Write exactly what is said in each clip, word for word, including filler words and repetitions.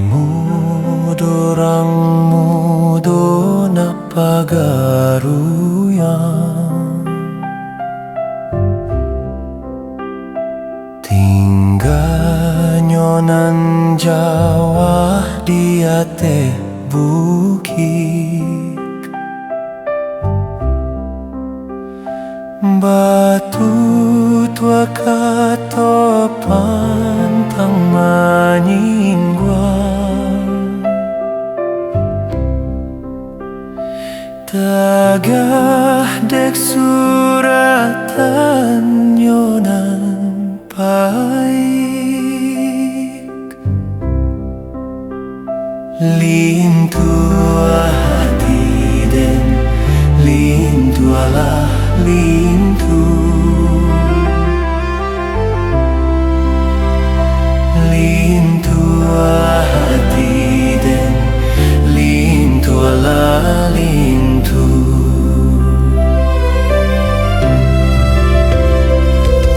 Mudo urang mudo nak pagaruyang, tingganyo nan jauah di ateh bukik. Batutua kato pantang manyingguang, tagah dek suratannyo nan paik. Lintuah ati den, lintuahlah lintuah. Lintuah ati den, lintuahlah lintuah.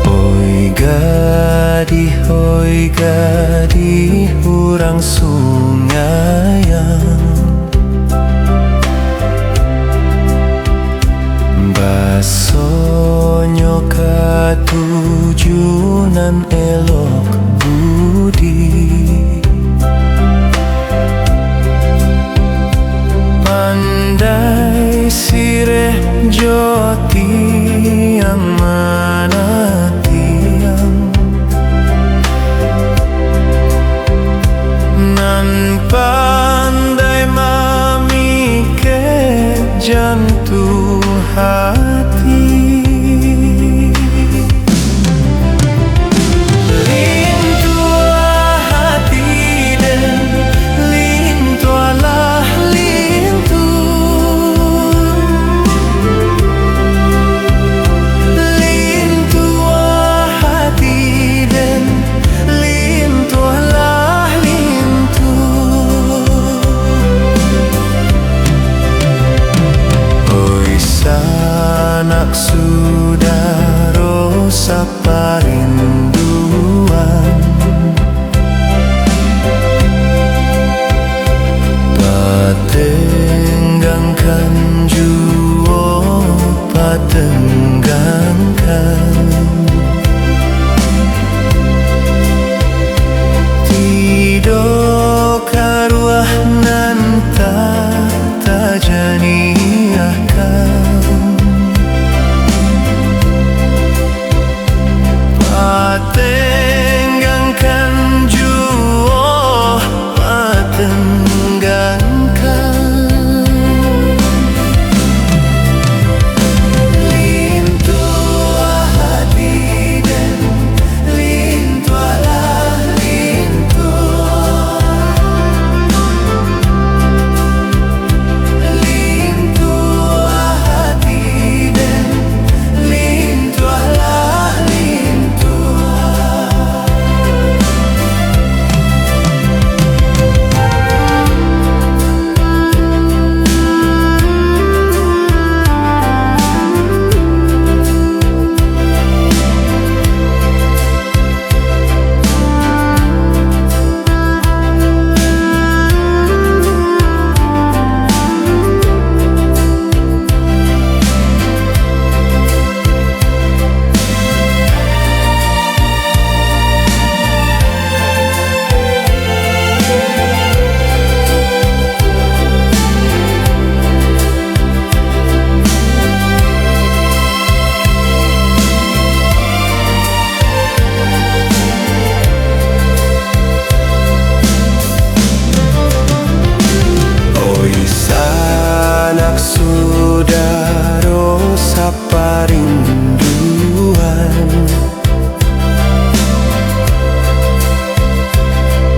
Oi gadih, oi gadih urang Sungaiang, basonyo katuju nan elok budi. Pandai sireh jo tiang manatiang, nan pandai mamikeh jantuang hati. Lintuah ati den, lintuahlah lintuah. Lintuah ati den, lintuahlah lintuah. Oi sanak sudaro saparinduan, patenggangkan juo, patenggangkan. Tido karuah nan tak tajaniahkan, patenggangkan juo, patenggangkan. Lintuah ati den, lintuahlah lintuah. Lintuah ati den, lintuahlah lintuah. Oi sanak sudaro saparinduan,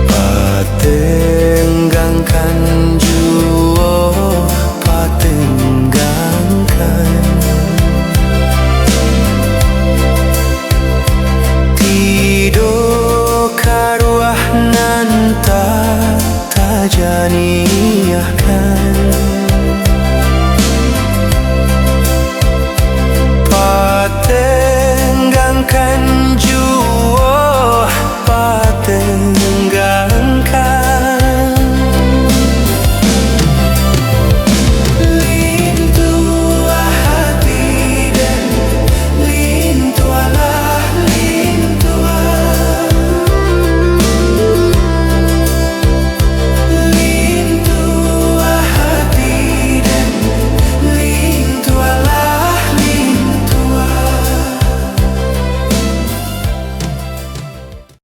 patenggangkan juo, patenggangkan. Tido karuah nan tak tajaniahkan,